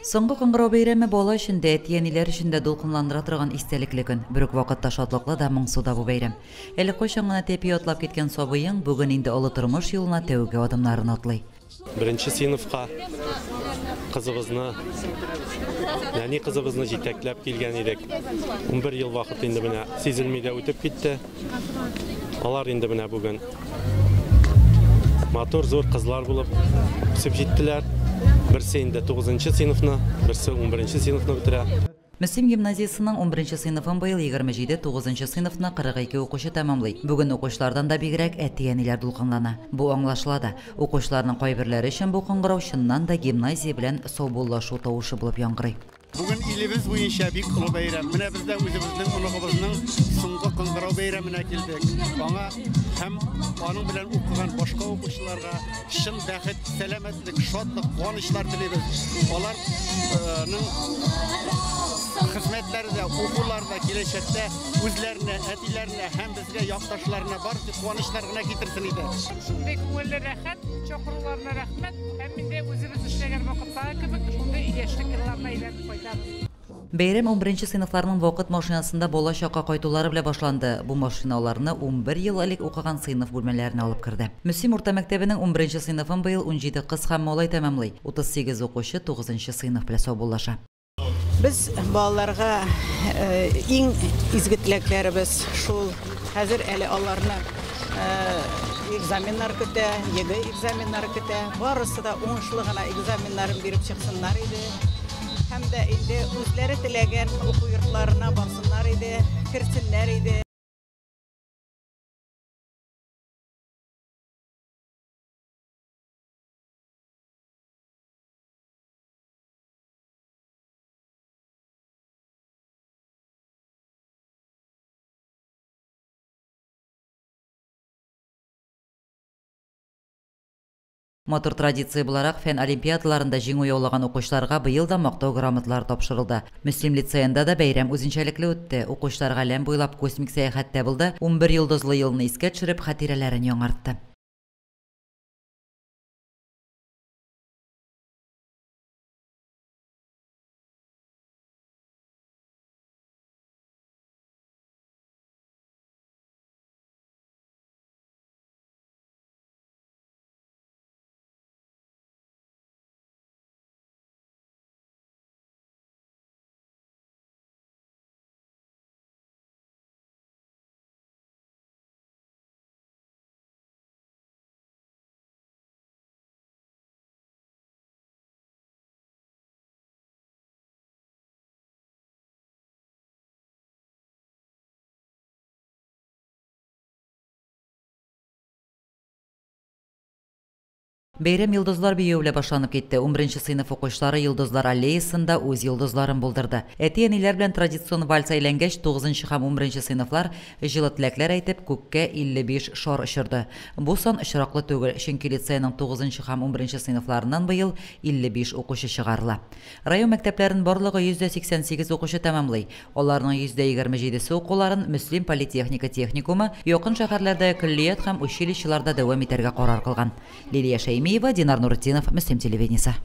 Соңгы кыңгырау бәйрәме бала өчен дә, әти-әниләр өчен дә дулкынландыра торган истәлекле көн. Бер үк вакытта шатлыклы да, моңсу да бу бәйрәм. Әле кайчан гына тәпи атлап киткән сабыең бүген инде олы тормыш юлына тәүге адымнарын атлый. Беренче сыйныфка кызыбызны, нәни кызыбызны җитәкләп килгән идек. 11 ел вакыт инде менә сизелми дә үтеп китте. Алар инде менә бүген матур зур кызлар булып үсеп җиттеләр. Берсе инде 9 сыйныфны, берсе 11 сыйныфны бетерә. Мөслим гимназиясенең 11 сыйныфын быел 27, 9 сыйныфны 42 укучы тәмамлый. Бүген укучылардан да бигрәк әти-әниләр дулкынлана. Бу аңлашыла да. Укучыларның кайберләре өчен бу кыңгырау чыннан да гимназия белән саубуллашу тавышы булып яңгырый. Бүген илебез буенча бик олы бәйрәм. Менә без дә үзебезнең оныгыбызның соңгы кыңгырау бәйрәменә килдек. Аңа һәм аның белән укыган башка укучыларга чын бәхет, сәламәтлек, шатлык, куанычлар телибез. Аларның хезмәтләре дә, укулары да киләчәктә үзләренә, әтиләренә һәм безгә, якташларына бары тик куанычлар гына китерсен иде. Шундый күңелле, рәхәт, чакыруларына рәхмәт. Һәм инде үзебез эшләгән вакыттагы кебек шундый яшьлек елларына әйләнеп кайтабыз. Бәйрәм 11 сыйныфларның вакыт машинасында бала чакка кайтулары белән башланды. Бу машина аларны 11 ел элек укыган сыйныф бүлмәләренә алып керде. Мөслим урта мәктәбенең 11 сыйныфын быел 17 кыз һәм малай тәмамлый. 38 укучы 9 сыйныф белән саубуллаша. Без балаларга иң изге теләкләребез шул. Хәзер әле аларны экзаменнар көтә, ЕГЭ экзаменнары көтә. Барысы да уңышлы гына экзаменнарын биреп чыксыннар иде. Һәм дә инде үзләре теләгән уку йортларына барсыннар иде, керсеннәр иде. Матур традиция буларак, фән олимпиадаларында җиңү яулаган укучыларга быел да мактау грамоталары тапшырылды. Мөслим лицеенда да бәйрәм үзенчәлекле үтте. Укучылар галәм буйлап космик сәяхәттә булды, 11 йолдызлы елны искә төшереп, хатирәләрен яңартты. Бәйрәм йолдызлар биюе белән башланып китте. 11 сыйныф укучылары Йолдызлар аллеясында үз йолдызларын булдырды. Әти-әниләр белән традицион вальс әйләнгәч, 9 һәм 11 сыйныфлар җылы теләкләр әйтеп, күккә 55 шар очырды. Бу сан очраклы түгел, чөнки лицейның 9 һәм 11 сыйныфларыннан быел 55 укучы чыгарыла. Район мәктәпләрен барлыгы 188 укучы тәмамлый. Аларның 127-се укуларын Мөслим политехника техникумы, якын шәһәрләрдә көллият һәм училищеларда дәвам итәргә карар кылган. Лилия Шәймиева, Динар Нуретдинов, Мөслим телевидениесе.